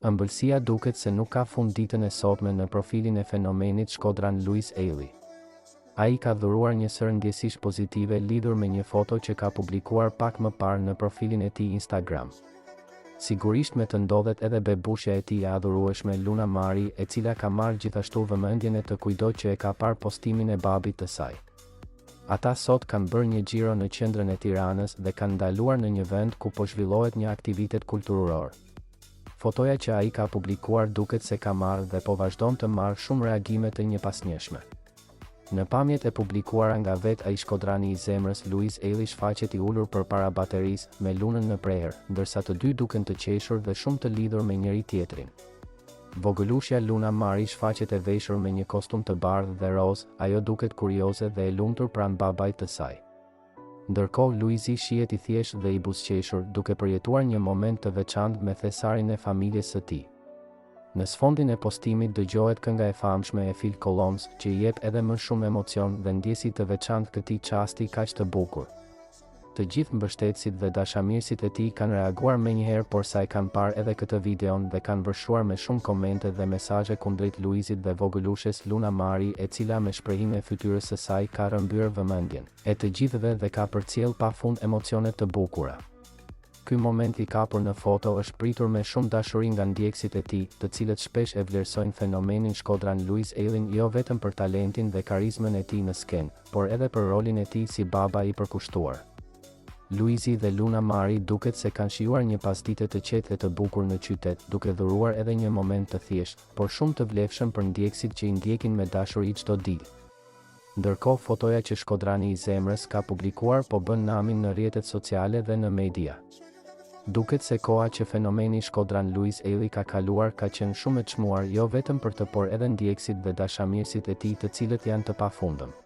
Ëmbëlsia duket se nuk ka fund ditën e sotme në profilin e fenomenit shkodran Luiz Ejlli. Ai ka dhuruar një sërë ndjesish pozitive lidhur me një foto që ka publikuar pak më parë në profilin e tij Instagram. Sigurisht me të ndodhet edhe bebushja e tij e adhurueshme Luna Mari e cila ka marrë gjithashtu vëmendjen e të kujtdo që e ka parë postimin e babit të saj. Ata sot kanë bërë një xhiro në qendrën e Tiranës dhe kanë ndaluar në një vend ku po zhvillohet një aktivitet kultururor. Fotoja që ai ka publikuar duket se ka marrë dhe po vazhdon të marrë shumë reagime të njëpasnjëshme. Në pamjet e publikuara nga vetë ai shkodrani i zemrës Luiz Ejlli shfaqet i ulur përpara baterisë, me Lunën në prehër, ndërsa të dy duken të qeshur dhe shumë të lidhur me njëri-tjetrin. Vogëlushja Luna Mari shfaqet e veshur me një kostum të bardhë dhe rozë, ajo duket kurioze dhe e lumtur pranë babait të saj. Ndërkohë Luizi shihet i thjeshtë dhe i buzëqeshur, duke përjetuar një moment të veçantë me thesarin e familjes së tij. Në sfondin e postimit dëgjohet kënga e famshme e Phil Collins, që i jep edhe më shumë emocion dhe ndjesi të veçantë këtij çasti kaq të bukur. Të gjithë mbështetësit dhe dashamirësit e tij kanë reaguar menjëherë porsa e kanë parë edhe këtë videon dhe kanë vërshuar me shumë komente dhe mesazhe kundrejt Luizit dhe vogëlushes Luna Mari e cila me shprehinë e fytyrës së saj ka rrëmbyer vëmendjen e të gjithëve dhe ka përcjellë pa fund emocione të bukura. Ky moment i kapur në foto është pritur me shumë dashuri nga ndjekësit e tij, të cilët shpesh e vlerësojnë fenomenin shkodran Luiz Ejllin jo vetëm për talentin dhe karizmën e tij në skenë, por edhe për rolin e tij si baba i përkushtuar. Luizi dhe Luna Mari duket se kanë shijuar një pasdite të qetë e të bukur në qytet, duke dhuruar edhe një moment të thjeshtë, por shumë të vlefshëm për ndjekësit që i ndjekin me dashuri çdo ditë. Ndërkohë fotoja që shkodrani i zemrës ka publikuar po bën namin në rrjetet sociale dhe në media. Duket se koha që fenomeni shkodran Luiz Ejlli ka kaluar ka qenë shumë e çmuar jo vetëm për të por edhe ndjekësit dhe dashamirësit e tij të cilët janë të pafundëm.